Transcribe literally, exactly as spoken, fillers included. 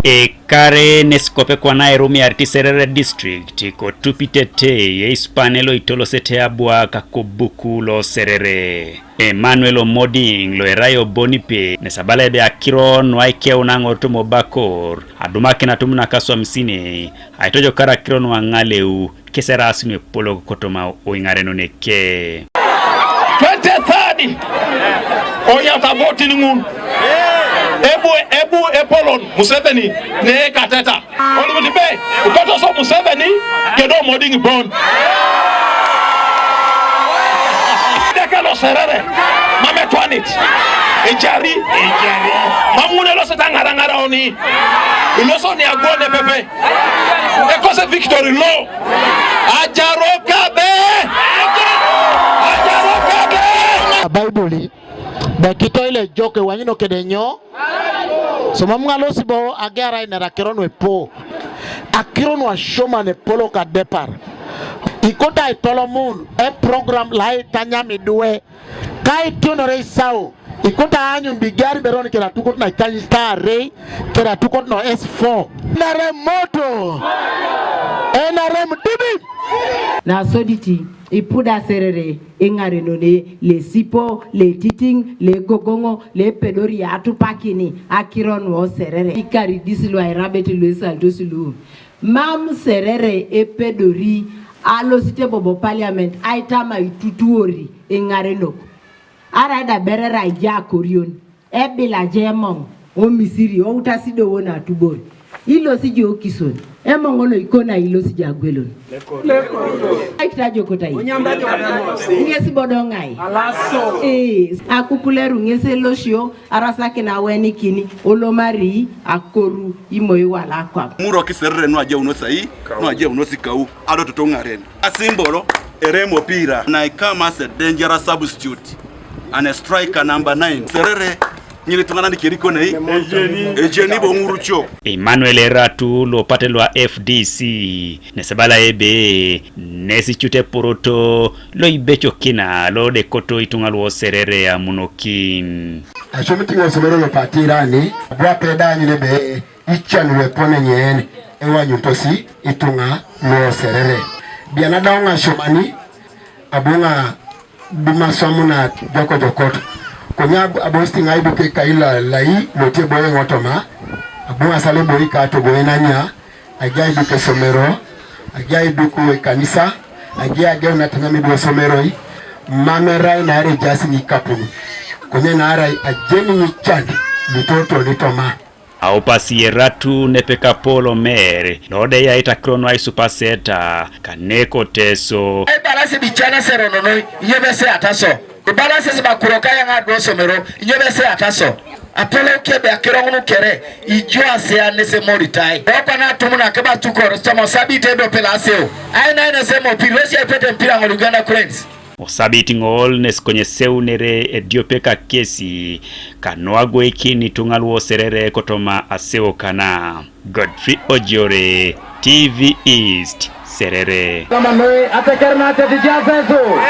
Ekare nes kope kwana erumiar ti Serere District kotupitete eisupane lo itolosete abwak kobuku lo Serere. Emmanuel Omoding lo erai obonipe nes abala ebe akiro nu aikeun aŋor toma obakor adumakin atum nakaswam sine aitojokar akiro nu aŋaleu kesera asinwe polok kotoma oiŋarenon eke. Twenty-third, oyata votin ŋun. Ebu, ebu epolon Museveni ne kateta. Olumut be, ikotoso Museveni, kedo Omoding bon. Deke lo Serere, mametwanit. Ejari. Ejari. Mamune lo seta ŋaraŋara oni. Iloso ni agwone pepe. Ekose victory lo. Ajaro kabe. Ajaro kabe. Baibuli, be kitoile joke wanyino kede nyo? Somam ŋalosi bo ageara inera akiro nu epo. Akiro nu asioman epolok adepar. Ikoto aitolomun eprogram lo aitanyam idwe. Ka itionore isau, ikoto aanyun bigar iberon kere atukot na ikany taarei, kere atukot no S four. N R M moto! N R M dibi! Nasoditi ipuda Serere iŋarenone lesipo, letitiŋ, legogoŋo, lepedori atupakini akiro nu o Serere. Ikaridis lu airabet lu esalitos lu. Mam Serere epedori alosite bobo parliament aitama itutuori iŋarenok. Arai da berera aija akorion, ebila ja emoŋ, o Misiri, outasi do won atubor. Ilosi jo okison, emoŋ lo ikona ilosi jo agwelon. Aikita jokotai. Ŋesi bodo ŋai. Ee, akukuleru ŋesi elosio, arasakin awenikini, olomari akoru imoi wala akwap. Muro ki Serere nu ajeunos ai, nu ajeunos kau, ado toto ŋaren. Asimbolo, erem opira. And I come as a dangerous substitute and a striker number nine. Serere, ŋili tuŋanan keriko nei. Ejeni. Ejeni bo ŋuruco. Emmanuel Eratu lo pate lwa F D C, nes ebala ebe, nes icute poroto, lo ibecokina, lo dekoto ituŋa luo Serere amunokin. Acomit ŋosomero lo patirani, abu apedanyun ebe, ican wepone ŋen ewanyutosi ituŋa luo Serere. Biana da oŋa acomani, abu ŋa duma aswamuna jokojokot. Konye ab-, abosti ŋa iduk ekai la-, lai lotie boye ŋotoma, abu ŋa sale boi ka togoenania, agia iduk esomero, agia iduk ekanisa, agia ageunat namidu osomeroi, mam erai naarai ejaas ŋikapun. Konye naarai ajeni ŋican lutoto nitoma. Aupasi Eratu nepeka Paul Omer, lo de yait akiro nu aisupaseta, kane ko Teso. Ibalasi bican aserononoi, inyo bese ataso. Ibalasi si bakuro kayaŋ adwosomero, inyo bese ataso. Apolou kebe akiro ŋun kere, ijo asea nes emoritai. Okwana atum nakeba tukor, somo sabit edope laseu. Aina aina semo pirosia ipete mpira ŋol Uganda Cranes. Osabit ŋol nes konye seunere ediope kakesi, kanu agwoikin ituŋa luo Serere kotoma aseo kana. Godfrey Ojore, T V East, Serere. Kama noi ateker na teti jasesu.